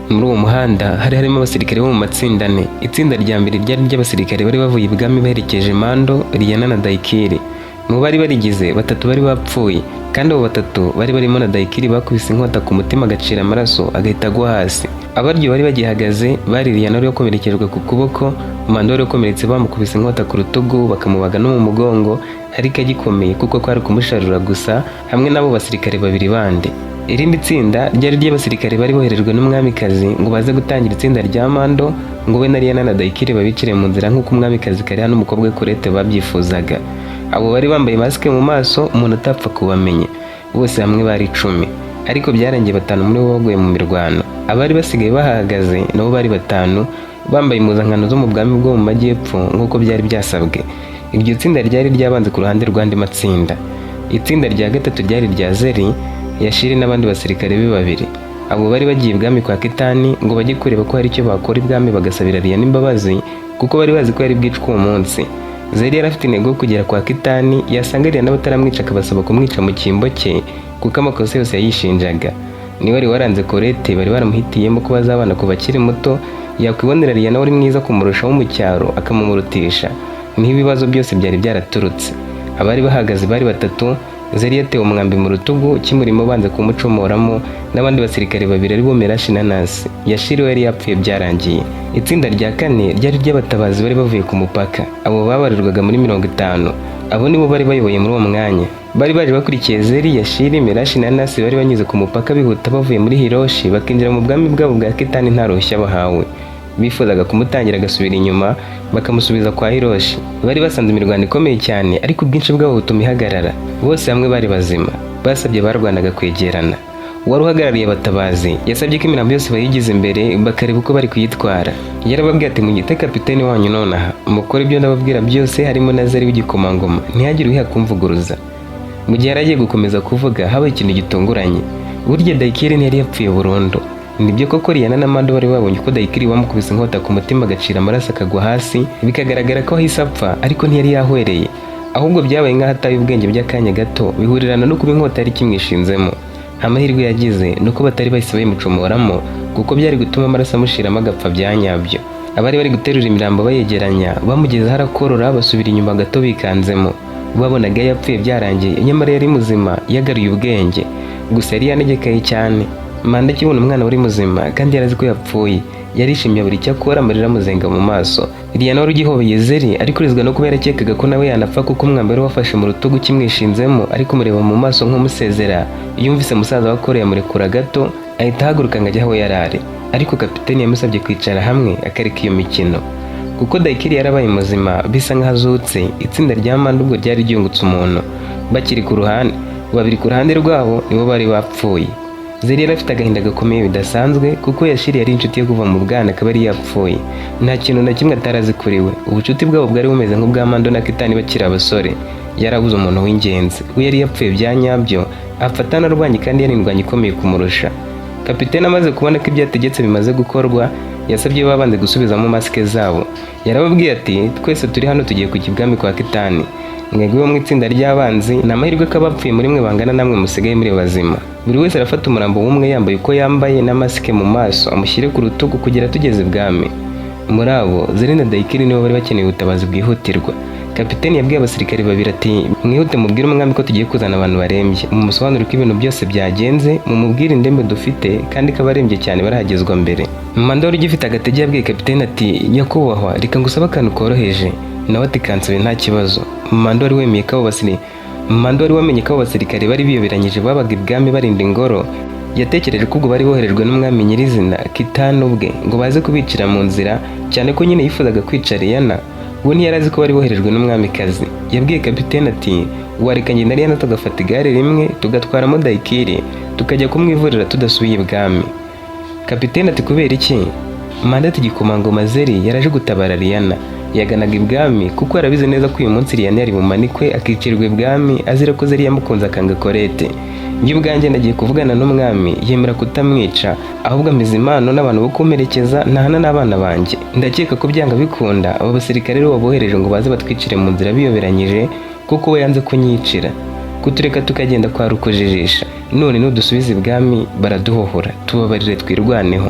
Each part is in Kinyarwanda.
Muri uwo muhanda hari harimo abasirikare bo mu matsinda ane. Itsinda rya mbere ryari ry'abasirikare bari bavuye ibwami baherekeje Mando, Liyana na Dayikiri. Mu bari barigize, batatu bari bapfuye, kandi abo batatu bari barimo na Dayikiri bakubise inkota ku mutima agacira amaraso agahita agwa hasi. Abaryo bari bagihagaze bari Liyana wari wakomerekejwe ku kuboko, Mando wari wakomeretse bamukubise inkota ku rutugu bakamubaga no mu mugongo ariko agikomeye kuko kwari kumusharura gusa, hamwe n'abo basirikare babiri bandi. Irindi tsinda ryari ry'abasirikare bari boherejwe n'umwamikazi ngo baze gutangira itsinda rya Mando, ngo we na Liyana na Dayikiri babicire mu nzira nk'uko umwamikazi Kariha n'umukobwa we Kurete babyifuzaga. Abo bari bambaye masike mu maso, umuntu atapfa kubamenya. Bose hamwe bari 10, ariko byarangiye batanu muri bo baguye mu mirwano. Abari basigaye bahagaze nabo bari batanu, bambaye impuzankano zo mu bwami bwo mu majyepfo nk'uko byari byasabwe. Iryo tsinda ryari ryabanze ku ruhande rw'andi matsinda. Itsinda rya gatatu ryari rya Zeri, Yashiri n'abandi basirikare be babiri. Abo bari bagiye ibwami kwa Kitani ngo bajye kureba ko hari icyo bakora ibwami bagasabira Liyana imbabazi, kuko bari bazi ko yari bwicwe uwo munsi. Zeri yari afite intego yo kugera kwa Kitani, yasanga Liyana bataramwica akabasaba kumwica mu cyimbo cye, kuko amakosa yose yayishinjaga. Niwe wari waranze Korete bari baramuhitiyemo ko bazabana kuva akiri muto, yakwibonera Liyana wari mwiza kumurusha wo mu cyaro akamumurutisha. Niho ibibazo byose byari byaraturutse. Abari bahagaze bari batatu. Zeri yatewe umwambi mu rutugu kimurimo banze kumucomoramo, n'abandi basirikare babiri aribo Merashi na Nasi. Yashiriwe yari yapfuye byarangiye. Itsinda rya kane ryari ry'abatabazi bari bavuye ku mupaka. Abo babarirwaga muri 50. Abo nibo bari bayoboye muri uwo mwanya. Bari baje bakurikiye Zeri, Yashiri, Merashi na Nasi bari banyuze ku mupaka bihuta bavuye muri Hiroshi bakinjira mu bwami bwabo bwa Kitani nta ruhushya bahawe. Bifuzaga kumutangira agasubira inyuma bakamusubiza kwa Hiroshi. Bari basanze imirwano ikomeye cyane, ariko ubwinshi bwabo butuma ihagarara. Bose hamwe bari bazima. Basabye barwanaga kwegerana. Uwari uhagarariye abatabazi yasabye ko imirambo yose bayigize imbere bakareba uko bari kuyitwara. Yarababwiye ati: "Munyite kapiteni wanyu nonaha, mukore ibyo ndababwira byose, harimo na Zeri w'igikomangoma, ntihagire uhiha kumvuguruza." Mu gihe yari agiye gukomeza kuvuga, habaye ikintu gitunguranye. Burya Dayikiri ntiyari yapfuye burundu. Nibyo koko, Liyana na Mando bari babonye ko Dayikiri bamukubise inkota ku mutima agacira amaraso akagwa hasi, bikagaragara ko ahise apfa, ariko ntiyari yahwereye. Ahubwo byabaye nk'aho ataye ubwenge by'akanya gato, bihurirana no kuba inkota yari ikimwishinzemo. Amahirwe yagize ni uko batari bahise bayimucomoramo, kuko byari gutuma amaraso amushiramo agapfa bya nyabyo. Abari bari guterura imirambo bayegeranya bamugezeho arakorora, basubira inyuma gato bikanzemo. Babonaga yapfuye byarangiye, nyamara yari muzima, yagaruye ubwenge, gusa yari yanegekaye cyane. Manda akibona umwana wari muzima kandi yarazi ko yapfuye, yarishimye buri icyo akora, amarira amuzenga mu maso. Liyana wari ugihobeye Zeri ariko urizwa no kuba yarakekaga ko nawe yanapfa, kuko umwambi wari wafashe mu rutugu kimwishinzemo, ariko kumureba mu maso nk'umusezera. Yumvise musaza we akoreye amurekura gato, ahita ahaguruka ngo ajye aho yari ari, ariko kapiteni yamusabye kwicara hamwe akareka iyo mikino kuko Dayikiri yarabaye muzima bisa nk'aho azutse. Itsinda rya Manda ubwo ryari ryungutse umuntu. Bakiri ku ruhande, babiri ku ruhande rwabo nibo bari bapfuye. Zeri yari afite agahinda gakomeye bidasanzwe, kuko Yashiri yari inshuti ye kuva mu bwana akaba yari yapfuye. Nta kintu na kimwe atarazi kuri we. Ubucuti bwabo bwari bumeze nk'ubwa Mando na Kitani bakiri abasore. Yarabuze umuntu w'ingenzi, we yari yapfuye bya nyabyo, apfa atanarwanye kandi yari indwanyi ikomeye kumurusha. Kapitene amaze kubona ko ibyo yategetse bimaze gukorwa, yasabye babanje gusubizamo masike zabo. Yarababwiye ati: "Twese turi hano tugiye kujya ibwami kwa Kitani. Mwebwe bo mu itsinda ry'abanzi, ni amahirwe ko abapfuye muri mwe bangana namwe musigaye muri bazima. Buri wese arafata umurambo w'umwe yambaye uko yambaye na masike mu maso, amushyire ku rutugu kugera tugeze ibwami." Muri abo, Zeri na Dayikiri nibo bari bakeneye ubutabazi bwihutirwa. Kapiteni yabwiye abasirikare babiri ati: "Mwihute mubwire umwami ko tugiye kuzana abantu barembye, mumusobanurire uko ibintu byose byagenze, mumubwire indembe dufite kandi ko abarembye cyane barahagezwa mbere." Manda wari ugifite agatege yabwiye kapiteni ati: "Nyakubahwa, reka ngusabe akantu koroheje." Nawe ati: "Kansabe, nta kibazo." Manda wari wamenye ko abo basirikare bari biyoberanyije babaga ibwami barinda ingoro, yatekereje ko ubwo bari boherejwe n'umwami nyirizina Kitani ubwe ngo baze kubicira mu nzira, cyane ko nyine yifuzaga kwica Liyana. We ntiyari azi ko bari boherejwe n'umwamikazi. Yabwiye kapiteni ati: "Wareka njye na Liyana tugafata igare rimwe tugatwaramo Dayikiri tukajya kumwivurira tudasubiye ibwami?" Kapiteni ati: "Kubera iki?" Manda ati: "Igikomangoma Zeri yaraje gutabara Liyana, yaganaga ibwami kuko yarabizi neza ko uyu munsi Liyana yari bumanikwe akicirwa ibwami azira ko Zeri yamukunze akanga Korete. Njye ubwanjye nagiye kuvugana n'umwami, yemera kutamwica, ahubwo ameza impano n'abantu bo kumperekeza ntahana n'abana banjye. Ndakeka ko byanga bikunda abo basirikare rero babohereje ngo baze batwicire mu nzira biyoberanyije, kuko we yanze kunyicira. Kutureka tukagenda kwa rukujijisha. None nudusubiza ibwami baraduhohora. Tubabarire twirwaneho."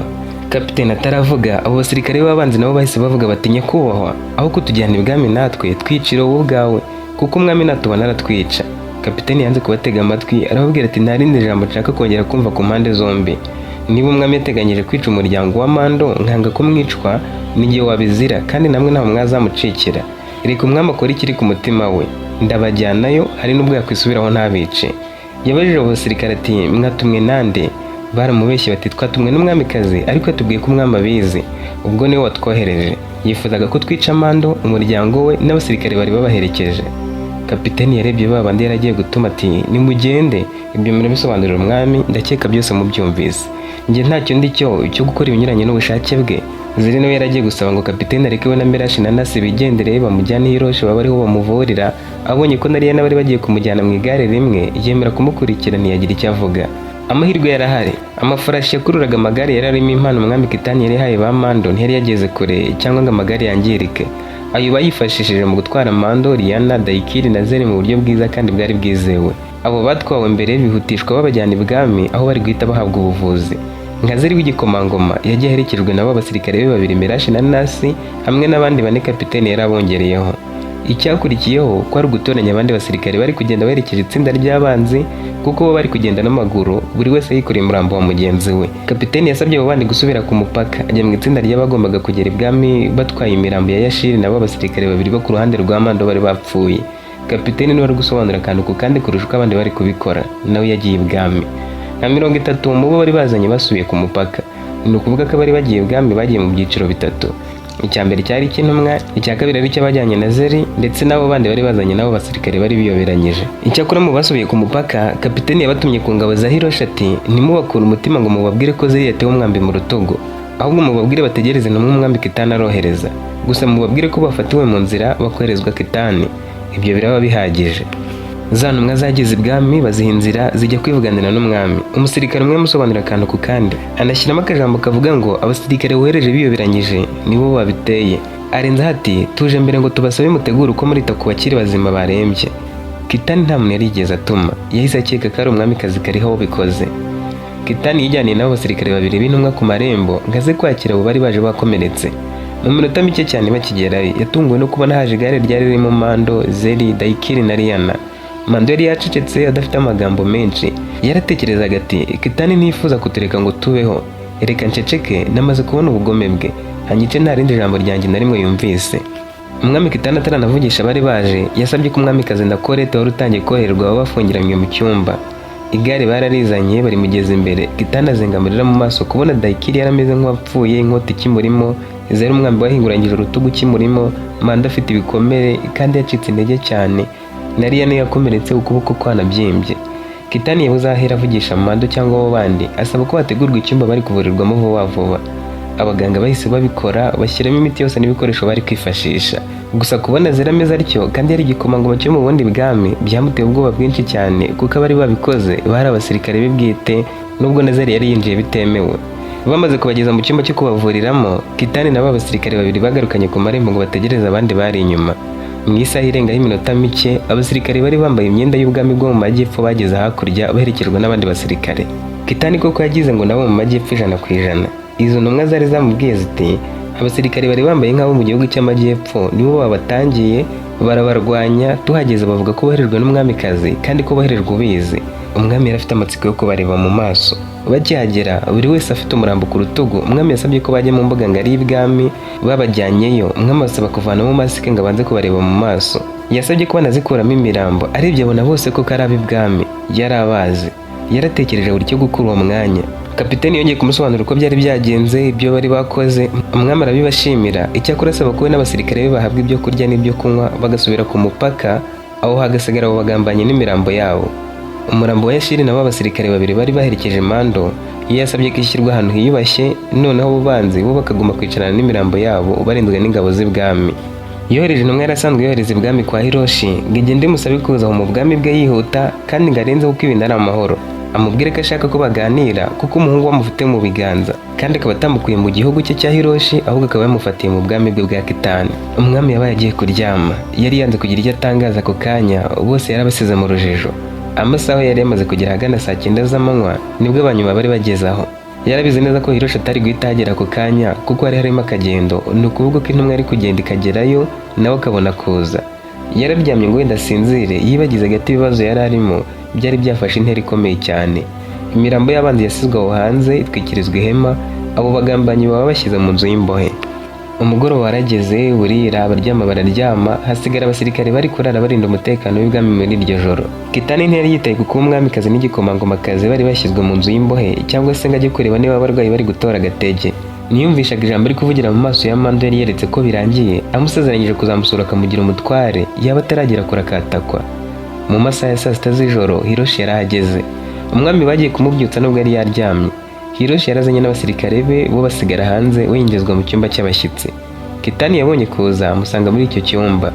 Kapiteni ataravuga, abo basirikare b'abanzi nabo bahise bavuga bati: "Nyakubahwa, aho kutujyana ibwami natwe twicira wowe ubwawe, kuko umwami natubona aratwica." Kapiteni yanze kubatega amatwi, arababwira ati: "Nta rindi jambo nshaka kongera kumva ku mpande zombi. Niba umwami yateganyije kwica umuryango wa Mando nkanga ko mwicwa, n'igihe wabizira, kandi namwe ntaho mwazamucikira. Reka umwami akore ikiri ku mutima we. Ndabajyanayo, hari n'ubwo yakwisubiraho ntabice." Yabajije abo basirikare ati: "Mwatumwe nande?" Baramubeshye bati: "Twatumwe n'umwamikazi, ariko yatubwiye ko umwami abizi, ubwo niwe watwohereje. Yifuzaga ko twica Mando, umuryango we n'abasirikare bari babaherekeje." Kapiteni yarebye ba bandi yari agiye gutuma ati: "Nimugende, ibyo murabisobanurira umwami. Ndakeka byose mubyumvise. Njye ntacyo ndi cyo cyo gukora ibinyuranye n'ubushake bwe." Ziri nawe yari agiye gusaba ngo kapiteni areke we na Merashi na Nasi bigendere, bamujyane Hiroshi baba ariho bamuvurira. Abonye ko na Riyana bari bagiye kumujyana mu igare rimwe, yemera kumukurikira, ntiyagira icyo avuga. Amahirwe yarahari. Amafarashi yakururaga amagare yari arimo impano umwami Kitani yari yahaye ba Mando ntiyari yageze kure cyangwa ngo amagare yangirike. Ayo bayifashishije mu gutwara Mando, Riana, Dayikiri na Zeri mu buryo bwiza kandi bwari bwizewe. Abo batwawe mbere bihutishwa babajyana ibwami, aho bari guhita bahabwa ubuvuzi. Nka Zeri w'igikomangoma yagiye aherekejwe nabo abasirikare be babiri, Merashi na Nasi, hamwe n'abandi bane kapiteni yari abongereyeho. Icyakurikiyeho kwari ugutoranya abandi basirikare bari kugenda baherekeje itsinda ry'abanzi, kuko bo bari kugenda n'amaguru, buri wese yikoreye umurambo wa mugenzi we. Kapiteni yasabye abo bandi gusubira ku mupaka, ajya mu itsinda ry'abagombaga kugera ibwami batwaye imirambo ya Yashiri nabo abasirikare babiri bo ku ruhande rwa Mando bari bapfuye. Kapiteni niwe wari gusobanura akantu ku kandi kurusha uko abandi bari kubikora. Nawe yagiye ibwami. Nka 30 mu bo bari bazanye basubiye ku mupaka. Ni ukuvuga ko abari bagiye ibwami bagiye mu byiciro bitatu: icya mbere cyari icy'intumwa, icya kabiri ari icy'abajyanye na Zeri, ndetse n'abo bandi bari bazanye nabo basirikare bari biyoberanyije. Icyakora mu basubiye ku mupaka, kapiteni yabatumye ku ngabo za Hiroshi ati: "Ntimubakure umutima ngo mubabwire ko Zeri yatewe umwambi mu rutugu, ahubwo mubabwire bategereze intumwa umwami Kitani arohereza. Gusa mubabwire ko bafatiwe mu nzira bakoherezwa Kitani, ibyo biraba bihagije." Za ntumwa zageze ibwami, baziha inzira zijya kwivuganira n'umwami. Umusirikare umwe yamusobanurira akantu ku kandi, anashyiramo akajambo kavuga ngo: "Abasirikare wohereje biyoberanyije nibo babiteye." Arenzaho ati: "Tuje mbere ngo tubasabe mutegure uko murita ku bakiri bazima barembye." Kitani nta muntu yari yigeze atuma, yahise akeka ko ari umwamikazi Kariho wabikoze. Kitani yijyaniye n'abo basirikare babiri b'intumwa ku marembo ngo aze kwakira abo bari baje bakomeretse. Mu minota mike cyane bakigerayo, yatunguwe no kubona haje igare ryari ririmo Mando, Zeri, Dayikiri na Riana. Mando yari yacecetse, adafite amagambo menshi. Yaratekerezaga ati: "Kitani ntiyifuza kutureka ngo tubeho. Reka nceceke, namaze kubona ubugome bwe, hanyice nta rindi jambo ryanjye na rimwe yumvise." Umwami Kitani ataranavugisha abari baje, yasabye ko umwamikazi na Colette wari utangiye kohererwa baba bafungiranywe mu cyumba. Igare bararizanye, barimugeza imbere. Kitani azenga amarira mu maso kubona Dayikiri yarameze nk'uwapfuye, inkota ikimurimo, Zeri umwambi wahinguranyije urutugu ukimurimo, Mando afite ibikomere kandi yacitse intege cyane, na Riana yakomeretse ukuboko kwanabyimbye. Kitani yabuze aho ahera avugisha Mando cyangwa abo bandi, asaba ko hategurwa icyumba bari kuvurirwamo vuba vuba. Abaganga bahise babikora, bashyiramo imiti yose n'ibikoresho bari kwifashisha. Gusa kubona Zera ameze atyo kandi yari igikomangoma cyo mu bundi bwami byamuteye ubwoba bwinshi cyane, kuko abari babikoze bari abasirikare be bwite, nubwo na Zeri yari yinjiye bitemewe. Bamaze kubageza mu cyumba cyo kubavuriramo, Kitani na ba basirikare babiri bagarukanye ku marembo ngo bategereze abandi bari inyuma. Mu isaha irengaho iminota mike, abasirikare bari bambaye imyenda y'ubwami bwo mu majyepfo bageze hakurya, baherekejwe n'abandi basirikare. Kitani koko yagize ngo nabo mu majyepfo 100%. Izo ntumwa zari zamubwiye ziti: "Abasirikare bari bambaye nk'abo mu gihugu cy'amajyepfo nibo babatangiye, barabarwanya. Tuhageze bavuga ko boherejwe n'umwamikazi kandi ko boherejwe ubizi." Umwami yari afite amatsiko yo kubareba mu maso. Bakihagera, buri wese afite umurambo ku rutugu, umwami yasabye ko bajya mu mbuga ngari y'ibwami. Babajyanyeyo, umwami abasaba kuvanamo masike ngo abanze kubareba mu maso. Yasabye ko banazikuramo imirambo. Arebye abona bose ko ari ab'ibwami, yari abazi. Yaratekereje buri cyo gukura uwo mwanya. Kapiteni yongeye kumusobanurira uko byari byagenze, ibyo bari bakoze. Umwami arabibashimira, icyakora asaba ko we n'abasirikare be bahabwa ibyo kurya n'ibyo kunywa, bagasubira ku mupaka, aho hagasigara abo bagambanyi n'imirambo yabo. Umurambo wa Yashiri nabo abasirikare babiri bari baherekeje Mando iyo yasabye ko ishyirwa ahantu hiyubashye, noneho abo banzi bo bakaguma kwicarana n'imirambo yabo barinzwe n'ingabo z'ibwami. Yohereje intumwa yari asanzwe yohereza ibwami kwa Hiroshi ngo igende imusabe kuza aho mu bwami bwe yihuta, kandi ngo arenzeho ko ibintu ari amahoro, amubwire ko ashaka ko baganira, kuko umuhungu we amufite mu biganza, kandi akaba atamukuye mu gihugu cye cya Hiroshi, ahubwo akaba yamufatiye mu bwami bwe bwa Kitani. Umwami yabaye agiye kuryama, yari yanze kugira icyo atangaza ako kanya, bose yarabasize mu rujijo. Amasaha yari yamaze kugera ahagana saa 9 z'amanywa, nibwo abanyuma bari bageze aho. Yarabizi neza ko Hiroshi atari guhita ahagera ako kanya kuko hari harimo akagendo, ni ukuvuga ko intumwa yari kugenda ikagerayo nawe akabona kuza. Yararyamye ngo wenda asinzire yibagize gato ibibazo yari arimo byari byafashe intera ikomeye cyane. Imirambo y'abanzi yasizwe aho hanze itwikirizwa ihema, abo bagambanyi baba bashyize mu nzu y'imbohe. Umugoroba warageze burira, abaryama bararyama, hasigara abasirikare bari kurara barinda umutekano w'ibwami muri iryo joro. Kitani ntiyari yitaye ku kuba umwamikazi n'igikomangomakazi bari bashyizwe mu nzu y'imbohe cyangwa se ngo ajye kureba niba abarwayi bari gutora agatege. Ntiyumvishaga ijambo ari kuvugira mu maso ya Mando yari yeretse ko birangiye, amusezeranyije kuzamusura akamugira umutware yaba ataragera kure akatakwa. Mu masaha ya saa 6 z'ijoro Hiroshi yarahageze. Umwami bagiye kumubyutsa nubwo yari yaryamye. Hiroshi yarazanye n'abasirikare be, bo basigara hanze, we yinjizwa mu cyumba cy'abashyitsi. Kitani yabonye kuza amusanga muri icyo cyumba.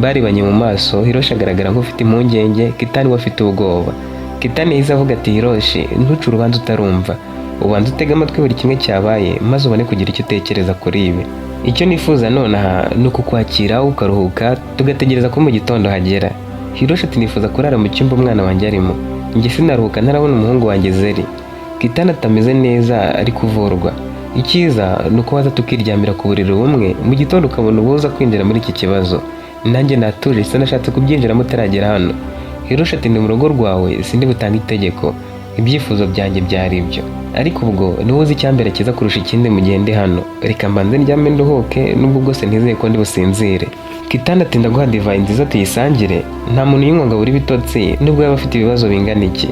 Barebanye mu maso, Hiroshi agaragara nk'ufite impungenge, Kitani we afite ubwoba. Kitani yahise avuga ati: "Hiroshi, ntuce urubanza utarumva. Ubanza utege amatwi buri kimwe cyabaye maze ubone kugira icyo utekereza kuri ibi. Icyo nifuza nonaha ni ukukwakira ukaruhuka, tugategereza ko mu gitondo hagera." Hiroshi ati: "Nifuza kurara mu cyumba umwana wanjye arimo. Njye sinaruhuka ntarabona umuhungu wanjye Zeri." Kitani atameze neza, ari kuvurwa. Icyiza ni uko waza tukiryamira ku buriri bumwe, mu gitondo ukabona ubuza kwinjira muri iki kibazo. Nanjye natuje, sinashatse kubyinjiramo utaragera hano. Hiroshi ati: "Ndi mu rugo rwawe, sindi butange itegeko. Ibyifuzo byanjye byari ibyo, ariko ubwo niwe uzi icyambere cyiza kurusha ikindi mu gihe ndi hano. Reka mbanze ndyame nduhuke, nubwo bwose ntizeye ko ndi businzire." Kitani ati: "Ndaguha divayi nziza tuyisangire. Nta muntu uyinywa ngo abure ibitotsi nubwo yaba afite ibibazo bingana iki."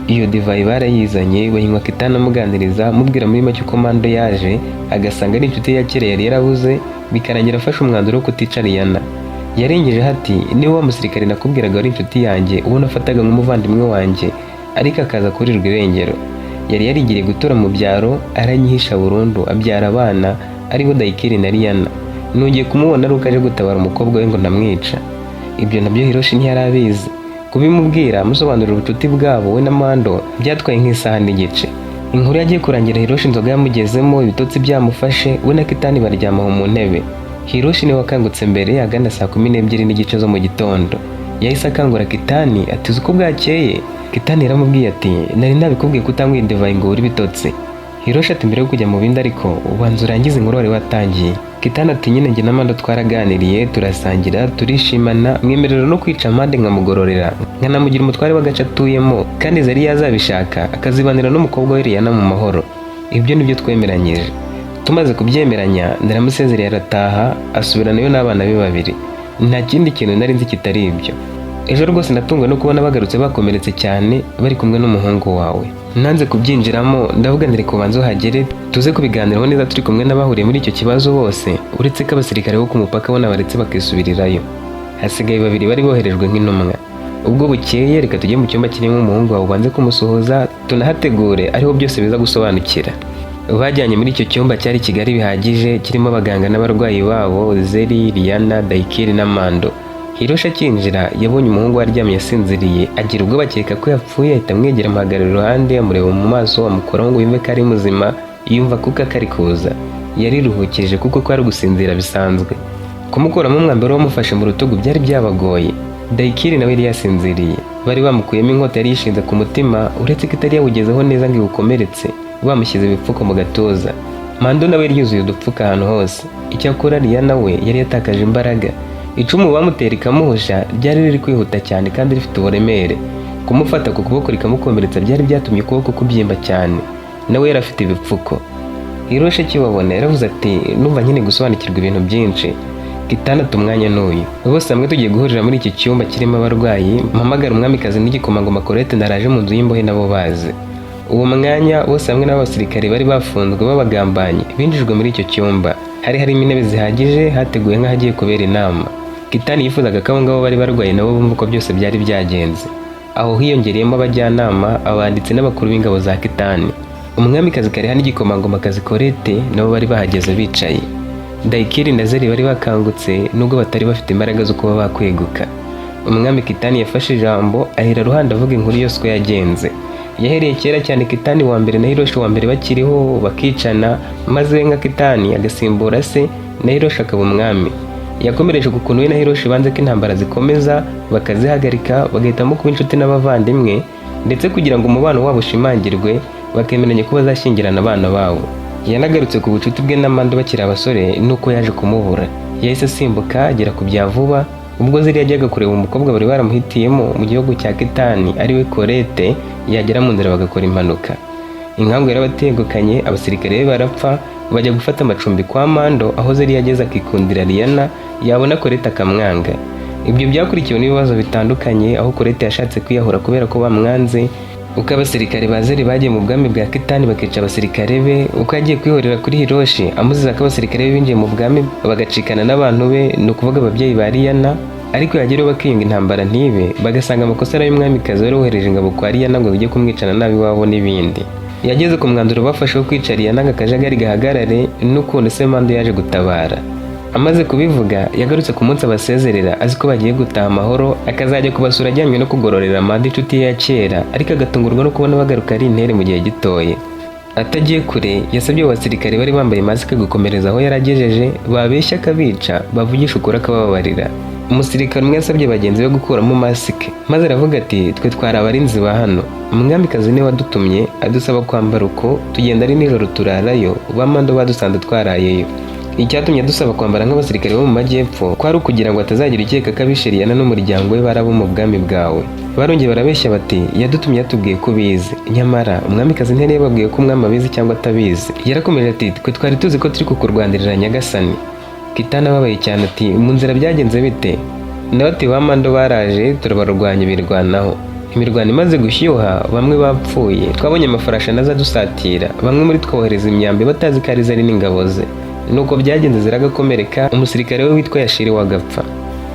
Iyo divayi barayizanye bayinywa, Kitani amuganiriza, amubwira muri make uko Mando yaje agasanga ari inshuti ya kera yari yarabuze, bikarangira afashe umwanzuro wo kutica Liyana. Yarengejeho ati: "Niba wa musirikare nakubwiraga wari inshuti yanjye, uwo nafataga nk'umuvandimwe wanjye, ariko akaza kurirwa irengero, yari yarigiriye gutura mu byaro, aranyihisha burundu, abyara abana aribo Dayikiri na Liyana. Nongeye kumubona ari uko aje gutabara umukobwa we ngo ndamwica." Ibyo nabyo Hiroshi ntiyari abizi. Kubimubwira amusobanurira ubucuti bwabo we na Mando byatwaye nk'isaha n'igice. Inkuru yagiye kurangira Hiroshi inzoga yamugezemo, ibitotsi byamufashe, we na Kitani baryama aho mu ntebe. Hiroshi niwe wakangutse mbere agana saa 12:30 zo mu gitondo. Yahise akangura Kitani ati: "Uzi uko bwakeye?" Kitani yaramubwiye ati: "Nari nabikubwiye ko utanywa divayi ngo ubure ibitotsi." Hiroshi ati: "Mbere yo kujya mu bindi ariko ubanza urangize inkuru wari watangiye." Kitani ati: "Nyine njye na Mando twaraganiriye, turasangira, turishimana, mwemerera no kwica amande nkamugororera, nkanamugira umutware w'agace atuyemo, kandi Zari yazabishaka akazibanira n'umukobwa we Liyana mu mahoro. Ibyo nibyo twemeranyije. Tumaze kubyemeranya naramusezereye, arataha, asubiranayo n'abana be babiri. Nta kindi kintu nari nzi kitari ibyo. Ejo rwose natunguwe no kubona bagarutse bakomeretse cyane, bari kumwe n'umuhungu wawe. Nanze kubyinjiramo, ndavuga nti reka ubanze uhagere tuze kubiganiraho neza turi kumwe n'abahuriye muri icyo kibazo bose, uretse ko abasirikare bo ku mupaka bo nabaretse bakisubirirayo. Hasigaye babiri bari boherejwe nk'intumwa. Ubwo bukeye reka tujye mu cyumba kirimo umuhungu wawe, ubanze kumusuhuza, tunahategure ariho byose biza gusobanukira." Bajyanye muri icyo cyumba cyari kigari bihagije, kirimo abaganga n'abarwayi babo Zeri, Liyana, Dayikiri na Mando. Hiroshi akinjira yabonye umuhungu we aryamye asinziriye, agira ubwo bakeka ko yapfuye, ahita amwegera, amuhagarara iruhande, amureba mu maso, amukoraho ngo yumve ko ari muzima, yumva kuko akari kuza. Yariruhukije kuko kwari gusinzira bisanzwe. Kumukuramo umwambaro wamufashe mu rutugu byari byabagoye. Dayikiri nawe yari yasinziriye. Bari bamukuyemo inkota yari yishinze ku mutima, uretse ko itari yawugezeho neza ngo iwukomeretse, bamushyize ibipfuko mu gatuza. Mando nawe yari yuzuye udupfuka ahantu hose. Icyakora Liyana we yari yatakaje imbaraga. Icumu bamutera ikamuhusha ryari riri kwihuta cyane kandi rifite uburemere. Kumufata ku kuboko rikamukomeretsa byari byatumye ukuboko kubyimba cyane. Nawe yari afite ibipfuko. Hiroshi akibabona yaravuze ati: "Numva nkeneye gusobanukirwa ibintu byinshi." Kitani ati: "Umwanya n'uyu, bose hamwe tugiye guhurira muri iki cyumba kirimo abarwayi, mpamagara umwamikazi n'igikomangoma Colette naraje mu nzu y'imbohe nabo baze." Uwo mwanya bose hamwe n'abasirikare bari bafunzwe b'abagambanyi binjijwe muri icyo cyumba. Hari harimo intebe zihagije, hateguwe nk'ahagiye kubera inama. Kitani yifuzaga ko abo ngabo bari barwaye nabo bumva uko byose byari byagenze. Aho hiyongereyemo abajyanama, abanditsi n'abakuru b'ingabo za Kitani. Umwamikazi Kariha n'igikomangomakazi Colette nabo bari bahageze bicaye. Dayikiri na Zeri bari bakangutse nubwo batari bafite imbaraga zo kuba bakweguka. Umwami Kitani yafashe ijambo, ahera ruhande avuga inkuru yose uko yagenze. Yahereye kera cyane Kitani wa mbere na Hiroshi wa mbere bakiriho, bakicana, maze we nka Kitani agasimbura se na Hiroshi akaba umwami. Yakomereje ku kuntu we na Hiroshi banze ko intambara zikomeza, bakazihagarika, bagahitamo kuba inshuti n'abavandimwe, ndetse kugira ngo umubano wabo ushimangirwe. Bakemeranya ko bazashyingirana abana babo. Yanagarutse ku bucuti bwe na Mando bakiri abasore nuko yaje kumubura. Yahise asimbuka agera ku bya vuba, ubwo Zeri yajyaga kureba umukobwa bari baramuhitiyemo mu gihugu cya Kitani, ariwe Korete. Yagera mu nzira bagakora impanuka, inkangu yarabategukanye, abasirikare be barapfa, bajya gufata amacumbi kwa Mando, aho Zeri yageze akikundira Liyana, yabona Korete akamwanga. Ibyo byakurikiwe n'ibibazo bitandukanye, aho Korete yashatse kwiyahura kubera ko bamwanze, uko abasirikare ba Zeri bagiye mu bwami bwa Kitani bakica abasirikare be, uko yagiye kwihorera kuri Hiroshi amuziza ko abasirikare be binjiye mu bwami bagacikana n'abantu be, ni ukuvuga ababyeyi ba Liyana, ariko yagerayo bakiyunga intambara ntibe, bagasanga amakosa ari ay'umwamikazi wari wohereje ingabo kwa Liyana ngo zijye kumwicana nabi iwabo n'ibindi. Yageze ku mwanzuro bafashe wo kwica Liyana ngo akajagari gahagarare, n'ukuntu se Mando yaje gutabara. Amaze kubivuga, yagarutse ku munsi abasezerera azi ko bagiye gutaha amahoro, akazajya kubasura ajyanywe no kugororera Mando, inshuti ye ya kera, ariko agatungurwa no kubona bagaruka ari intere mu gihe gitoya. Atagiye kure, yasabye abo basirikare bari bambaye masike gukomereza aho yari agejeje, babeshya akabica, bavugisha ukuri akabababarira. Umusirikare umwe yasabye bagenzi be gukuramo masike, maze aravuga ati: "Twe twari abarinzi ba hano, umwamikazi niwe wadutumye adusaba kwambara uko, tugenda ari nijoro turarayo, ba Mando badusanze twarayeyo. Icyatumye dusaba kwambara nk'abasirikare bo mu majyepfo kwari ukugira ngo hatazagira ukeka ko abishe Liyana n'umuryango we bari abo mu bwami bwawe." Barongeye barabeshya bati: "Yadutumye yatubwiye ko ubizi." Nyamara umwamikazi ntiyari yababwiye ko umwami abizi cyangwa atabizi. Yarakomeje ati: "Twe twari tuzi ko turi kukurwanirira, nyagasani." Kitana ababaye cyane ati: "Mu nzira byagenze bite?" Nawe ati: "Ba Mando baraje turabarwanya birwanaho. Imirwano imaze gushyuha bamwe bapfuye, twabonye amafarashi anaza adusatira, bamwe muri twohereza imyambi batazi ko ari Zari n'ingabo ze. Nuko byagenze, ziragakomereka, umusirikare we witwa Yashiri wagapfa."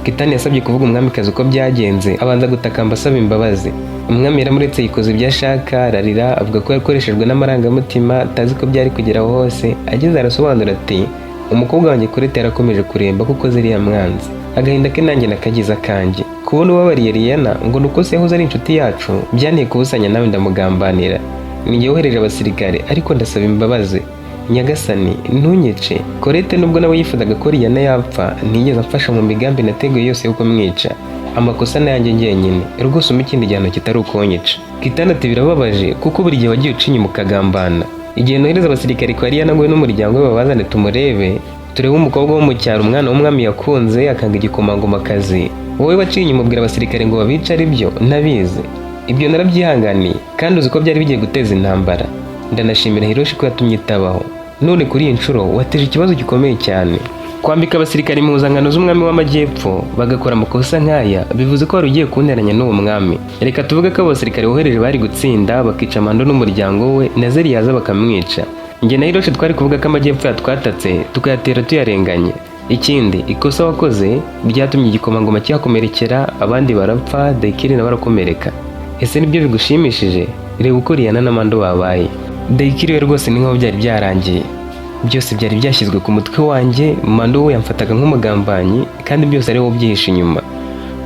Kitani yasabye kuvuga umwamikazi uko byagenze, abanza gutakamba asaba imbabazi. Umwami yaramuretse yikoza ibyo ashaka, ararira, avuga ko yakoreshejwe n'amarangamutima, atazi ko byari kugera aho hose. Ageze arasobanura ati: "Umukobwa wanjye Kurete yarakomeje kuremba kuko ziriya mwanzi. Agahinda ke nanjye nakagize akanjye. Kubona ubabariye Liyana ngo ni uko se yahoze ari inshuti yacu, byanteye kubusanya nawe ndamugambanira. Ninjye wohereje abasirikare, ariko ndasaba imbabazi nyagasani, ntunyice. Korete nubwo nawe yifuzaga ko Liyana yapfa, ntiyigeze amfasha mu migambi nateguye yose yo kumwica. Amakosa nayanjye njyenyine. Rwose umpe ikindi gihano kitari ukunyica." Kitana ati: "Birababaje kuko buri gihe wagiye uca inyuma ukagambana. Igihe nohereza abasirikare kwa Liyana ngo we n'umuryango we babazane tumurebe, turebe umukobwa wo mu cyaro, umwana w'umwami yakunze akanga igikomangomakazi, wowe waciye inyuma ubwira abasirikare ngo babice ari byo ntabizi. Ibyo narabyihanganiye, kandi uzi ko byari bigiye guteza intambara. Ndanashimira Hiroshi ko yatumye itabaho. None kuri iyi nshuro wateje ikibazo gikomeye cyane. Kwambika abasirikare impuzankano z'umwami w'amajyepfo bagakora amakosa nk'aya, bivuze ko wari ugiye kunteranya n'uwo mwami. Reka tuvuge ko abo basirikare wohereje bari gutsinda bakica Mando n'umuryango we, na Zeri yaza bakamwica. Njye na Hiroshi twari kuvuga ko amajyepfo yatwatatse, tukayatera tuyarenganye. Ikindi, ikosa wakoze ryatumye igikomangoma kihakomerekera, abandi barapfa, Daikiri nawe arakomereka. Ese nibyo bigushimishije? Reba uko Liyana na Mando babaye. Daikiri we rwose ni nk'aho byari byarangiye. Byose byari byashyizwe ku mutwe wanjye. Mando we yamfataga nk'umugambanyi, kandi byose ari wowe ubyihishe inyuma.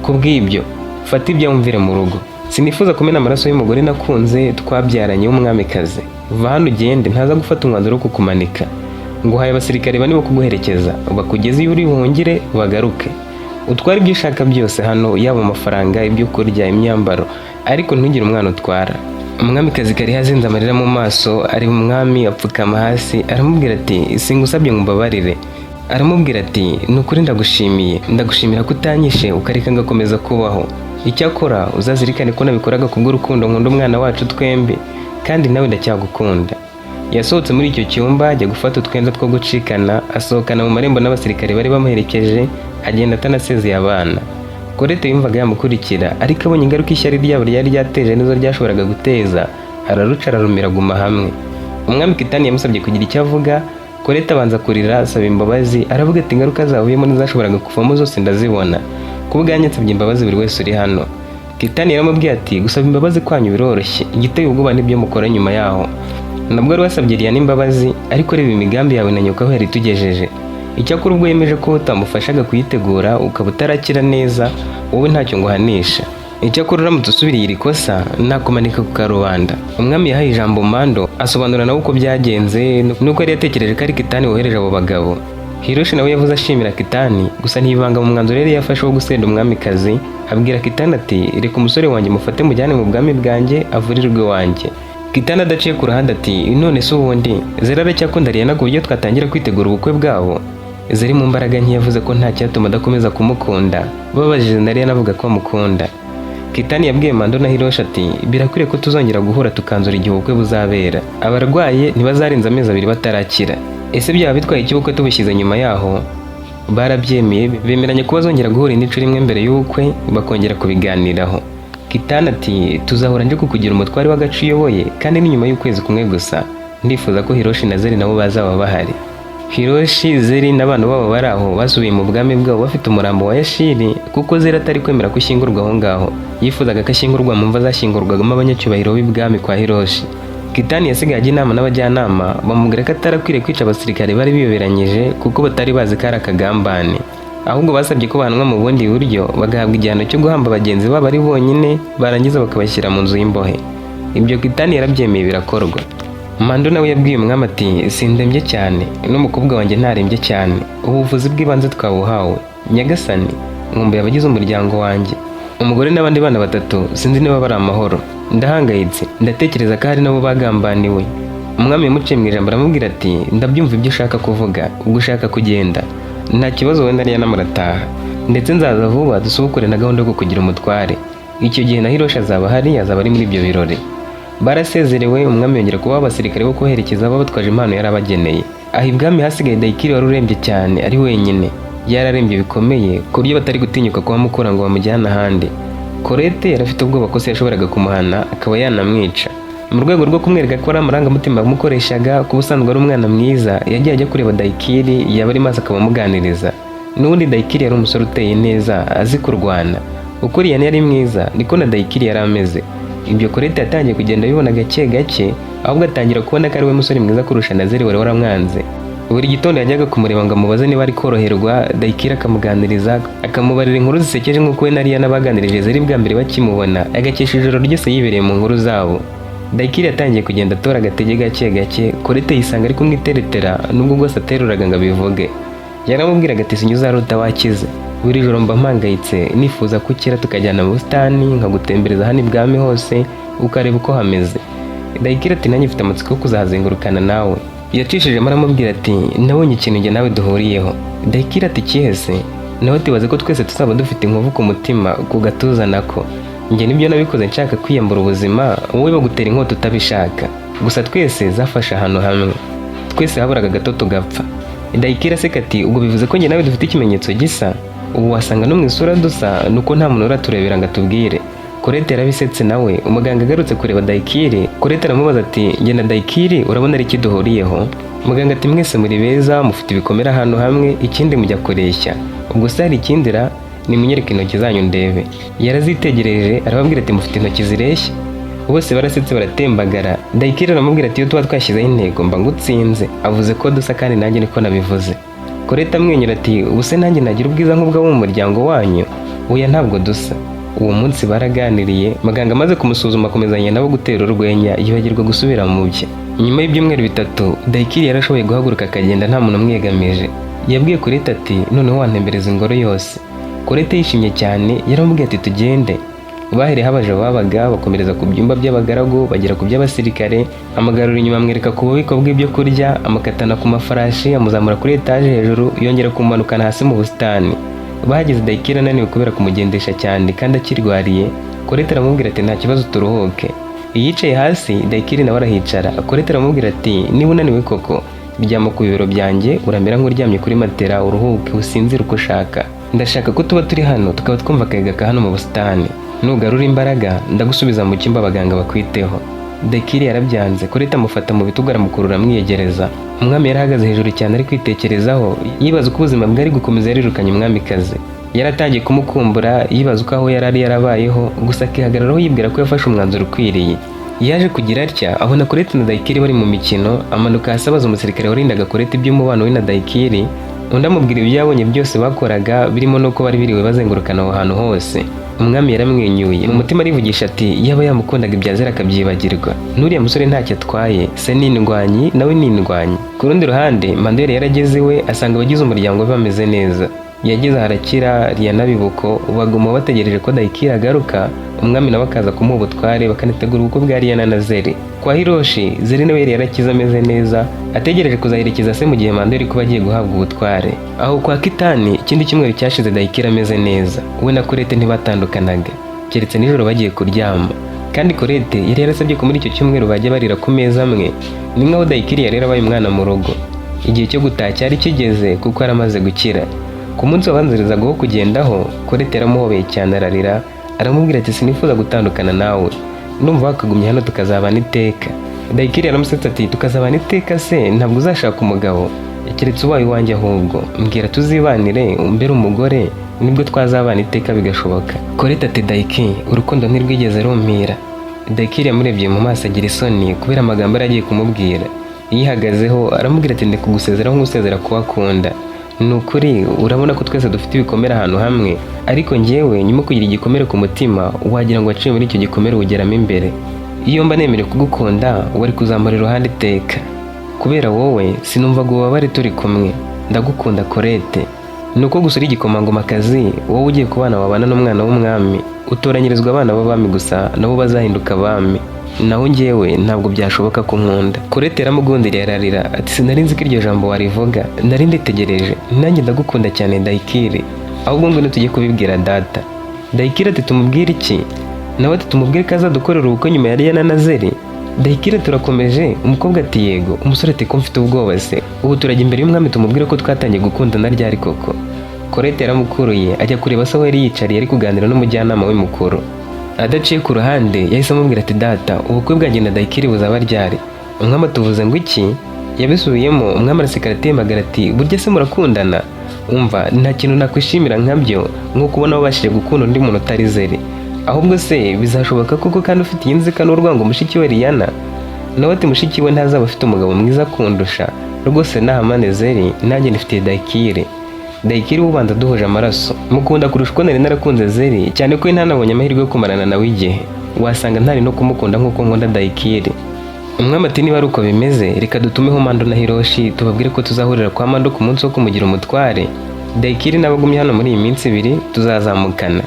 Ku bw'ibyo, fata ibyawe umvire mu rugo. Sinifuza kumena amaraso y'umugore nakunze twabyaranye w'umwamikazi. Va hano ugende, ntaza gufata umwanzuro wo kukumanika. Nguhaye abasirikare bane bo kuguherekeza, bakugeze iyo uri buhungire bagaruke. Utware ibyo ushaka byose hano, yaba amafaranga, ibyo kurya, imyambaro, ariko ntugire umwana utwara." Umwamikazi Kariha azinze amarira mu maso, areba umwami, apfukama hasi, aramubwira ati: "Singusabye ngo umbabarire." Aramubwira ati: "Ni ukuri ndagushimiye, ndagushimira ko utanyishe ukareka ngakomeza kubaho. Icyakora uzazirikane ko nabikoraga kubw'urukundo nkunda umwana wacu twembi, kandi nawe ndacyagukunda." Yasohotse muri icyo cyumba ajya gufata utwenda two gucikana, asohokana mu marembo n'abasirikare bari bamuherekeje, agenda atanasezeye abana. Korete yumvaga yamukurikira, ariko abonye ingaruka ishyari ryabo ryari ryateje nizo ryashoboraga guteza, araruca ararumira, aguma hamwe. Umwami Kitani yamusabye kugira icyo avuga. Korete abanza kurira, asaba imbabazi, aravuga ati: "Ingaruka zavuyemo n'izashoboraga kuvamo zose ndazibona. Ku bwanjye nsabye imbabazi buri wese uri hano." Kitani yaramubwiye ati: "Gusaba imbabazi kwanyu biroroshye, igiteye ubwoba nibyo mukora nyuma yaho. Nabwo wari wasabye Liyana imbabazi, ariko reba imigambi yawe na nyoko aho yari itugejeje. Icyakora ubwo yemeje ko utamufashaga kuyitegura, ukaba utarakira neza, wowe ntacyo nguhanisha. Icyakora uramutse usubiriye iri kosa, nakumanika ku karubanda." Umwami yahaye ijambo Mando, asobanura nawe uko byagenze nuko yari yatekereje ko ari Kitani wohereje abo bagabo. Hiroshi nawe yavuze ashimira Kitani, gusa ntiyivanga mu mwanzuro yari yafashe wo gusenda umwamikazi. Abwira Kitani ati: "Reka umusore wanjye mufate mujyane mu bwami bwanjye avurirwe iwanjye." Kitana adaciye ku ruhande ati: "None se ubundi Zeri aracyakunda Liyana ku buryo twatangira kwitegura ubukwe bwabo?" Zeri mu mbaraga nke yavuze ko nta cyatuma adakomeza kumukunda. Babajije na Liyana avuga ko amukunda. Kitani yabwiye Mando na Hiroshi ati: "Birakwiriye ko tuzongera guhura tukanzura igihe ubukwe buzabera. Abarwaye ntibazarenza amezi 2 batarakira. Ese byaba bitwaye iki ubukwe tubushyize nyuma yaho?" Barabyemeye, bemeranya ko bazongera guhura indi nshuro imwe mbere y'ubukwe bakongera kubiganiraho. Kitani ati: "Tuzahora nje kukugira umutware w'agace uyoboye, kandi ni nyuma y'ukwezi kumwe gusa. Ndifuza ko Hiroshi na Zeri nabo bazaba bahari." Hiroshi, Zeri n'abana babo bari aho basubiye mu bwami bwabo bafite umurambo wa Yashiri, kuko Zeri atari kwemera ko ushyingurwa aho ngaho. Yifuzaga ko ashyingurwa mu mva zashyingurwagamo abanyacyubahiro b'ibwami kwa Hiroshi. Kitani yasigaye ajya inama n'abajyanama, bamubwira ko atarakwiriye kwica abasirikare bari biyoberanyije kuko batari bazi ko ari akagambane. Ahubwo basabye ko bahanwa mu bundi buryo, bagahabwa igihano cyo guhamba bagenzi babo ari bonyine, barangiza bakabashyira mu nzu y'imbohe. Ibyo Kitani yarabyemeye, birakorwa. Mando nawe yabwiye umwami ati: "Sindembye cyane, n'umukobwa wanjye ntarembye cyane. Ubuvuzi bw'ibanze twabuhawe. Nyagasani, nkumbuye abagize umuryango wanjye, umugore n'abandi bana batatu. Sinzi niba bari amahoro. Ndahangayitse, ndatekereza ko hari nabo bagambaniwe." Umwami yamuciye mu ijambo aramubwira ati: "Ndabyumva ibyo ushaka kuvuga. Ubwo ushaka kugenda, nta kibazo, wenda Liyana murataha. Ndetse nzaza vuba dusubukure na gahunda yo kukugira umutware. Icyo gihe na Hiroshi azaba ahari, azaba ari muri ibyo birori." Barasezerewe. Umwami yongera kubaha abasirikare bo kubaherekeza babatwaje impano yari abageneye. Aho ibwami hasigaye Dayikiri wari urembye cyane ari wenyine. Yararembye bikomeye ku buryo batari gutinyuka kuhamukura ngo bamujyane ahandi. Korete yari afite ubwoba ko se yashoboraga kumuhana akaba yanamwica. Mu rwego rwo kumwereka ko ari amarangamutima yamukoreshaga, kuba usanzwe ari umwana mwiza, yagiye ajya kureba Dayikiri, yaba ari maso akaba amuganiriza. N'ubundi Dayikiri yari umusore uteye neza, azi kurwana. Uko Liyana yari mwiza niko na Dayikiri yari ameze. Ibyo Korete yatangiye kugenda abibona gake gake, ahubwo atangira kubona ko ari we musore mwiza kurusha na Zeri wari waramwanze. Buri gitondo yajyaga kumureba ngo amubaze niba ari koroherwa. Dayikiri akamuganiriza, akamubarira inkuru zisekeje nk'uko we na Liyana baganirije Zeri bwa mbere bakimubona, agakesha ijoro ryose yibereye mu nkuru zabo. Dayikiri yatangiye kugenda atora agatege gake gake. Korete yisanga ari kumwiteretera nubwo bwose ateruraga ngo abivuge. Yaramubwiraga ati: "Sinjye uzarota wakize. Buri joro mba mpangayitse, nifuza ko ukira tukajyana mu busitani, nkagutembereza hano ibwami hose ukareba uko hameze." Dayikiri ati: "Nanjye mfite amatsiko yo kuzahazengurukana nawe." Yacishijemo aramubwira ati: "Nabonye ikintu njye nawe duhuriyeho." Dayikiri ati: "Ikihe se?" Nawe ati: "Baze ko twese tuzaba dufite inkovu ku mutima, ku gatuza nako. Njye nibyo nabikoze nshaka kwiyambura ubuzima, wowe bagutera inkota utabishaka. Gusa twese zafashe ahantu hamwe, twese haburaga gato tugapfa." Dayikiri aseka ati: "Ubwo bivuze ko njye nawe dufite ikimenyetso gisa. Ubu wasanga no mu isura dusa, nuko nta muntu uraturebera ngo atubwire." Korete yarabisetse nawe. Umuganga agarutse kureba Dayikiri, Korete aramubaza ati: "Njye na Dayikiri urabona ari iki duhuriyeho?" Muganga ati: "Mwese muri beza, mufite ibikomere ahantu hamwe, ikindi mujya kureshya. Ubwo se hari ikindi ra? Nimunyereke intoki zanyu ndebe." Yarazitegereje arababwira ati: "Mufite intoki zireshya." Bose barasetse baratembagara. Dayikiri aramubwira ati: "Iyo tuba twashyizeho intego mba ngutsinze. Avuze ko dusa, kandi nanjye niko nabivuze." Koreta amwenyura ati: "Ubu se nanjye nagira ubwiza nk'ubw'abo mu muryango wanyu? Oya, ntabwo dusa." Uwo munsi baraganiriye. Muganga amaze kumusuzuma akomezanya nabo gutera urwenya, yibagirwa gusubira mu bye. Nyuma y'ibyumweru 3 Dayikiri yarashoboye guhaguruka akagenda nta muntu umwegamije. Yabwiye Korete ati: "Noneho wantembereza ingoro yose." Korete yishimye cyane, yaramubwiye ati: "Tugende." Bahereyeho abaja babaga, bakomereza ku byumba by'abagaragu, bagera ku by'abasirikare. Amugarura inyuma, amwereka ku bubiko bw'ibyo kurya, amukatana ku mafarashi, amuzamura kuri etaje hejuru, yongera kumumanukana hasi mu busitani. Bahageze Dayikiri ananiwe kubera kumugendesha cyane kandi akirwariye. Korete aramubwira ati: "Nta kibazo, turuhuke." Yicaye hasi, Dayikiri nawe arahicara. Korete aramubwira ati: "Niba unaniwe koko, ryama ku bibero byanjye, uramera nk'uryamye kuri matera, uruhuke usinzire uko ushaka. Ndashaka ko tuba turi hano tukaba twumva akayaga ka hano mu busitani. Nugarura imbaraga ndagusubiza mu cyumba abaganga bakwiteho." Dayikiri yarabyanze. Korete amufata mu bitugu aramukurura amwiyegereza. Umwami yari ahagaze hejuru cyane ari kwitekerezaho, yibaza uko ubuzima bwari gukomeza yarirukanye umwamikazi. Yaratangiye kumukumbura, yibaza uko aho yari ari yarabayeho, gusa akihagararaho yibwira ko yafashe umwanzuro ukwiriye. Yaje kugira atya abona Korete na Dayikiri bari mu mikino, amanuka hasi abaza umusirikare warindaga Korete iby'umubano we na Dayikiri. Undi amubwira ibyo yabonye byose bakoraga, birimo n'uko bari biriwe bazengurukana aho hantu hose. Umwami yaramwenyuye, mu mutima arivugisha ati: "Yaba yamukundaga ibya Zera akabyibagirwa. N'uriya musore ntacyo atwaye, se ni indwanyi, nawe ni indwanyi." Ku rundi ruhande, Mandela yarageze iwe asanga abagize umuryango we bameze neza. Yageze aharakira Liyana Bibuko, baguma bategereje ko Dayikiri agaruka. Umwami nawe akaza kumuha ubutware, bakanategura ubukwe bwa Liyana na Zeri. Kwa Hiroshi, Zeri nawe yari yarakize ameze neza, ategereje kuzaherekeza se mu gihe Mando yari kuba agiye guhabwa ubutware. Aho kwa Kitani, ikindi cyumweru cyashize Dayikiri ameze neza. We na Kurete ntibatandukanaga, keretse nijoro bagiye kuryama. Kandi Korete yari yarasabye ko muri icyo cyumweru bajya barira ku meza amwe. Ni nkaho Dayikiri yari yarabaye umwana mu rugo. Igihe cyo gutaha cyari kigeze kuko yari amaze gukira. Ku munsi wabanzirizaga wo kugendaho, Korete yaramuhobeye cyane ararira, aramubwira ati: "Sinifuza gutandukana nawe, ndumva wakagumye hano tukazabana iteka." Dayikiri yaramusetse ati: "Tukazabana iteka se? Ntabwo uzashaka umugabo? Keretse ubaye iwanjye. Ahubwo mbwira tuzibanire, umbere umugore, nibwo twazabana iteka bigashoboka." Korete ati: "Dayiki, urukundo ntirwigeze rumpira." Dayikiri yamurebye mu maso agira isoni kubera amagambo yari agiye kumubwira. Yihagazeho aramubwira ati: "Ndikugusezeraho nk'usezera kuwakunda. Ni ukuri urabona ko twese dufite ibikomere ahantu hamwe, ariko njyewe nyuma kugira igikomere ku mutima, wagira ngo waciye muri icyo gikomere ugeramo imbere. Iyo mba nemerewe kugukunda, wari kuzamura iruhande iteka. Kubera wowe sinumvaga ububabare turi kumwe. Ndagukunda Korete. Ni uko gusa uri igikomangomakazi, wowe ugiye kubana wabana n'umwana w'umwami. Utoranyirizwa abana b'abami gusa, nabo bazahinduka abami. Naho njyewe ntabwo byashoboka ko nkunda." Korete yaramugundiriye ararira ati: "Sinari nzi ko iryo jambo warivuga, nari nditegereje. Nanjye ndagukunda cyane Dayikiri. Ahubwo ngwino tujye kubibwira data." Dayikiri ati: "Tumubwire iki?" Nawe ati: "Tumubwire ko azadukorera ubukwe nyuma ya Liyana na Zeri." Dayikiri: "Turakomeje?" Umukobwa ati: "Yego." Umusore ati: "Ko mfite ubwoba se? Ubu turajya imbere y'umwami tumubwire ko twatangiye gukundana ryari koko?" Korete yaramukuruye ajya kureba se aho yari yicariye ari kuganira n'umujyanama we mukuru. Adaciye ku ruhande yahise amubwira ati: "Data, ubukwe bwanjye na Dayikiri buzaba ryari?" Umwami atuvuze ngo iki? Yabisubiyemo. Umwami araseka aratembagara ati: "Burya se murakundana? Umva, nta kintu nakwishimira nkabyo, nko kubona wabashije gukunda undi muntu utari Zeri. Ahubwo se bizashoboka koko kandi ufite iyi nzika n'urwango mushiki we Liyana?" Nawe ati: "Mushiki we ntazaba afite umugabo mwiza kundusha rwose. Nahamane Zeri, nanjye nifitiye Dayikiri. Dayikiri ubanza duhuje amaraso, mukunda kurusha uko nari narakunze Zeri, cyane ko ntanabonye amahirwe yo kumarana nawe igihe. Wasanga ntari no kumukunda nk'uko nkunda Dayikiri." Umwami ati: "Niba ari uko bimeze, reka dutumeho Mando na Hiroshi, tubabwire ko tuzahurira kwa Mando ku munsi wo kumugira umutware. Dayikiri n'abagumye hano muri iyi minsi 2 tuzazamukana."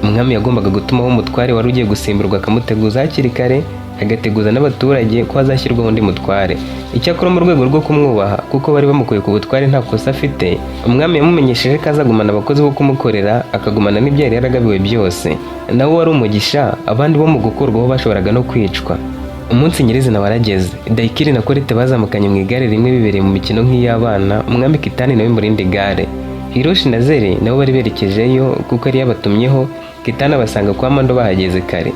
Umwami yagombaga gutumaho umutware wari ugiye gusimburwa, akamuteguza hakiri kare, agateguza n'abaturage ko hazashyirwaho undi mutware. Icyakora mu rwego rwo kumwubaha, kuko bari bamukuye ku butware nta kosa afite, umwami yamumenyesheje ko azagumana abakozi bo kumukorera, akagumana n'ibyo yari yaragabiwe byose. Nawe wari umugisha, abandi bo mu gukurwaho bashoboraga no kwicwa. Umunsi nyirizina warageze. Dayikiri na Korete bazamukanye mu igare rimwe bibereye mu mikino nk'iy'abana, umwami Kitani nawe mu rindi gare. Hiroshi na Zeri nabo bari berekejeyo kuko yari yabatumyeho. Kitani abasanga kwa Mando bahageze kare.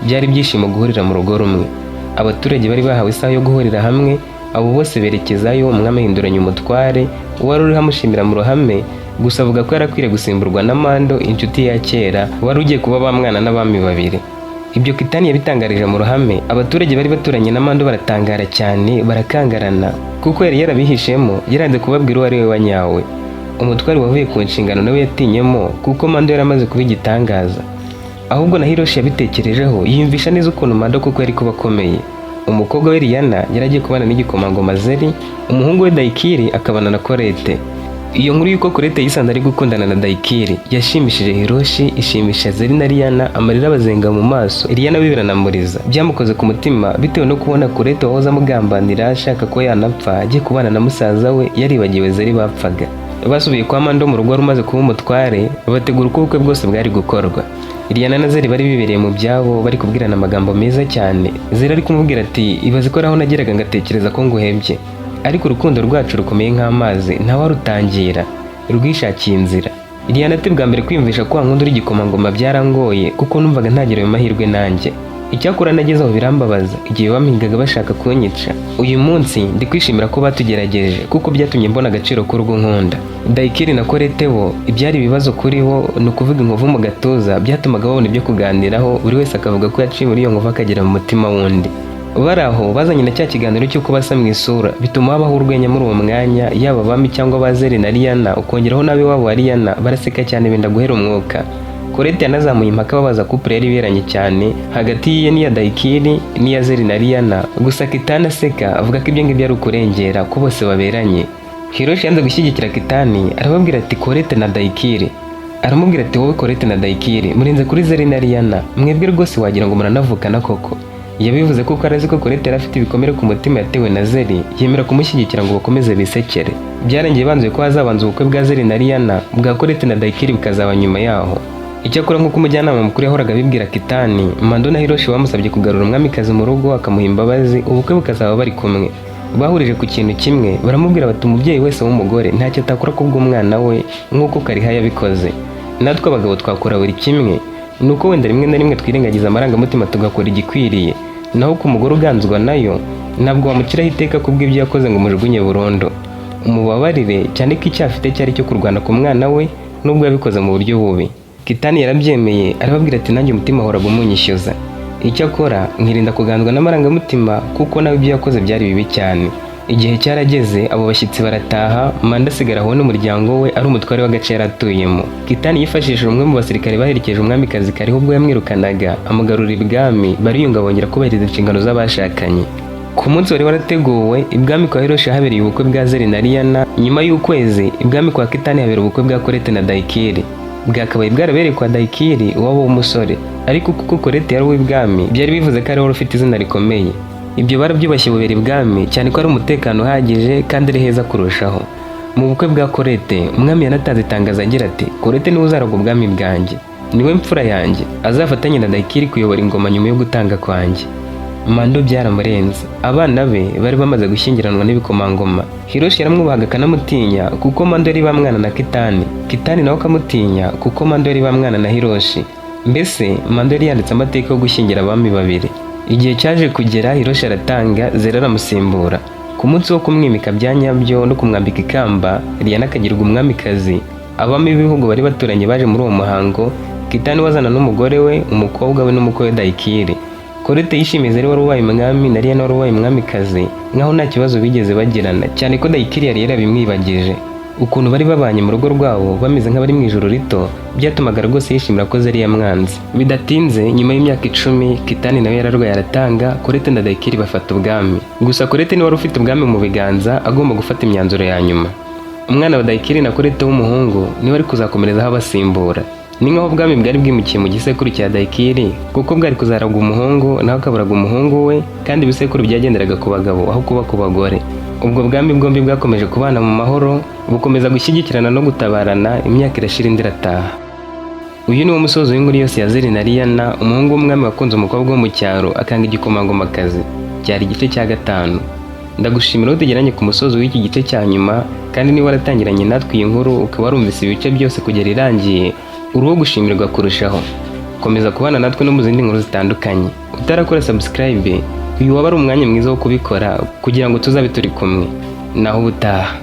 Byari ibyishimo guhurira mu rugo rumwe. Abaturage bari bahawe isaha yo guhurira hamwe, abo bose berekezayo. Umwami ahinduranya umutware uwari uriho, amushimira mu ruhame, gusa avuga ko yari akwiriye gusimburwa na Mando, inshuti ya kera, wari ugiye kuba bamwana n'abami babiri. Ibyo Kitani yabitangarije mu ruhame. Abaturage bari baturanye na Mando baratangara cyane, barakangarana, kuko yari yarabihishemo, yaranze kubabwira uwo ari we wa nyawe. Umutware wavuye ku nshingano nawe yatinyemo, kuko Mando yari amaze kuba igitangaza. Ahubwo na Hiroshi yabitekerejeho, yiyumvisha neza ukuntu Mando koko yari kuba akomeye. Umukobwa we Liyana yari agiye kubana n'igikomangoma Zeri, umuhungu we Dayikiri akabana na Korete. Iyo nkuru y'uko Korete yisanze ari gukundana na Dayikiri yashimishije Hiroshi, ishimisha Zeri na Liyana, amarira abazenga mu maso. Liyana we biranamuriza, byamukoze ku mutima bitewe no kubona Korete wahoze amugambanira ashaka ko yanapfa agiye kubana na musaza we, yaribagiwe Zeri bapfaga. Basubiye kwa Mando mu rugo wari umaze kuba umutware, bategura uko ubukwe bwose bwari gukorwa. Liyana na Zeri bari bibereye mu byabo, bari kubwirana amagambo meza cyane. Zeri ari kumubwira ati: "Ibaze ko ari aho nageraga ngatekereza ko nguhebye, ariko urukundo rwacu rukomeye nk'amazi, ntawarutangira, rwishakiye inzira." Liyana ati: "Bwa mbere kwiyumvisha ko wankunda uri igikomangoma byarangoye, kuko numvaga ntagira ayo mahirwe nanjye. Icyakora nageze aho birambabaza igihe bampigaga bashaka kunyica. Uyu munsi ndi kwishimira ko batugerageje, kuko byatumye mbona agaciro k'urugo nkunda." Dayikiri na Korete bo ibyari ibibazo kuri bo, ni ukuvuga inkovu mu gatuza, byatumaga babona ibyo kuganiraho, buri wese akavuga ko yaciye muri iyo nkovu akagera mu mutima w'undi. Bari aho bazanye na cya kiganiro cy'uko basa mu isura, bituma habaho urwenya muri uwo mwanya, yaba abami cyangwa ba Zeri na Liyana, ukongeraho n'ab'iwabo wa Liyana, baraseka cyane benda guhera umwuka. Korete yanazamuye impaka babaza couple yari iberanye cyane hagati y'iye n'iya Dayikiri n'iya Zeri na Liyana. Gusa Kitani aseka avuga ko ibyo ngibyo ari ukurengera, ko bose baberanye. Hiroshi yanze gushyigikira Kitani, arababwira ati: "Korete na Dayikiri." Aramubwira ati: "Wowe Colette na Dayikiri murenze kuri Zeri na Liyana, mwebwe rwose wagira ngo muranavukana koko." Yabivuze kuko arazi ko Colette yari afite ibikomere ku mutima yatewe na Zeri, yemera kumushyigikira ngo bakomeze bisekere. Byarangiye banzuye ko hazabanza ubukwe bwa Zeri na Liyana, bwa Colette na Dayikiri bukazaba nyuma yaho. Icyakora, nk'uko umujyanama mukuru yahoraga abibwira Kitani, Mando na Hiroshi bamusabye kugarura umwamikazi mu rugo akamuha imbabazi, ubukwe bukazaba bari kumwe. Bahurije ku kintu kimwe, baramubwira bati: "Umubyeyi wese w'umugore ntacyo atakora kubw'umwana we, nk'uko Kariha yabikoze. Natwe abagabo twakora buri kimwe, ni uko wenda rimwe na rimwe twirengagiza amarangamutima tugakora igikwiriye. Naho ku mugore uganzwa nayo, ntabwo wamuciraho iteka kubw'ibyo yakoze ngo umujugunye burundu. Umubabarire, cyane ko icyo afite cyari cyo kurwana ku mwana we, nubwo yabikoze mu buryo bubi." Kitani yarabyemeye, arababwira ati: "Nanjye umutima wahoraga umunyishyuza, icyakora nkirinda kuganzwa n'amarangamutima, kuko nawe ibyo yakoze byari bibi cyane." Igihe cyarageze, abo bashyitsi barataha, Manda asigara aho n'umuryango we, ari umutware w'agace yari atuyemo. Kitani yifashishije umwe mu basirikare baherekeje umwamikazi Kariho ubwo yamwirukanaga, amugarura ibwami, bariyunga, bongera kubahiriza inshingano z'abashakanye. Ku munsi wari warateguwe, ibwami kwa Hiroshi habereye ubukwe bwa Zeri na Liyana. Nyuma y'ukwezi, ibwami kwa Kitani habera ubukwe bwa Colette na Dayikiri. Bwakabaye bwarabereye kwa Dayikiri iwabo w'umusore, ariko kuko Colette yari uw'ibwami, byari bivuze ko ari we ufite izina rikomeye. Ibyo barabyubashye, bubera ibwami, cyane ko ari umutekano uhagije kandi ari heza kurushaho. Mu bukwe bwa Colette, umwami yanatanze itangazo agira ati: "Colette niwe uzaragwa ubwami bwanjye, niwe mfura yanjye, azafatanye na Dayikiri kuyobora ingoma nyuma yo gutanga kwanjye." Mando byaramurenze. Abana be bari bamaze gushyingiranwa n'ibikomangoma. Hiroshi yaramwubahaga akanamutinya kuko Mando yari bamwana na Kitani, Kitani nawe akamutinya kuko Mando yari bamwana na Hiroshi. Mbese Mando yari yanditse amateka yo gushyingira abami babiri. Igihe cyaje kugera, Hiroshi aratanga, Zera aramusimbura. Ku munsi wo kumwimika bya nyabyo no kumwambika ikamba, Liyana akagirwa umwamikazi, abami b'ibihugu bari baturanye baje muri uwo muhango. Kitani wazana n'umugore we, umukobwa we n'umukwe we Dayikiri. Colette yishimiye Zeri wari ubaye umwami na Liyana wari ubaye umwamikazi, nkaho nta kibazo bigeze bagirana, cyane ko Dayikiri yari yarabimwibagije. Ukuntu bari babanye mu rugo rwabo bameze nk'abari mu ijoro rito, byatumaga rwose yishimira ko Zeri yamwanze. Bidatinze, nyuma y'imyaka 10, Kitani nawe yararwaye aratanga, Colette na Dayikiri bafata ubwami. Gusa Colette niwe wari ufite ubwami mu biganza, agomba gufata imyanzuro ya nyuma. Umwana wa Dayikiri na Colette w'umuhungu niwe ari kuzakomerezaho abasimbura. Ni nk'aho ubwami bwari bwimukiye mu gisekuru cya Dayikiri, kuko bwari kuzaragwa umuhungu, nawe akaburaga umuhungu we, kandi ibisekuru byagenderaga ku bagabo aho kuba ku bagore. Ubwo bwami bwombi bwakomeje kubana mu mahoro, bukomeza gushyigikirana no gutabarana, imyaka irashira indi irataha. Uyu ni wo musozo w'inkuru yose ya Zeri na Liyana, umuhungu w'umwami wakunze umukobwa wo mu cyaro akanga igikomangomakazi. Cyari igice cya gatanu. Ndagushimira aho tugeranye ku musozo w'iki gice cya nyuma, kandi niba waratangiranye natwe iyi nkuru ukaba warumvise ibice byose kugera irangiye, uri uwo gushimirwa kurushaho. Komeza kubana natwe no mu zindi nkuru zitandukanye. Utarakora subscribe, uyu waba ari umwanya mwiza wo kubikora kugira ngo tuzabe turi kumwe. Naho ubutaha.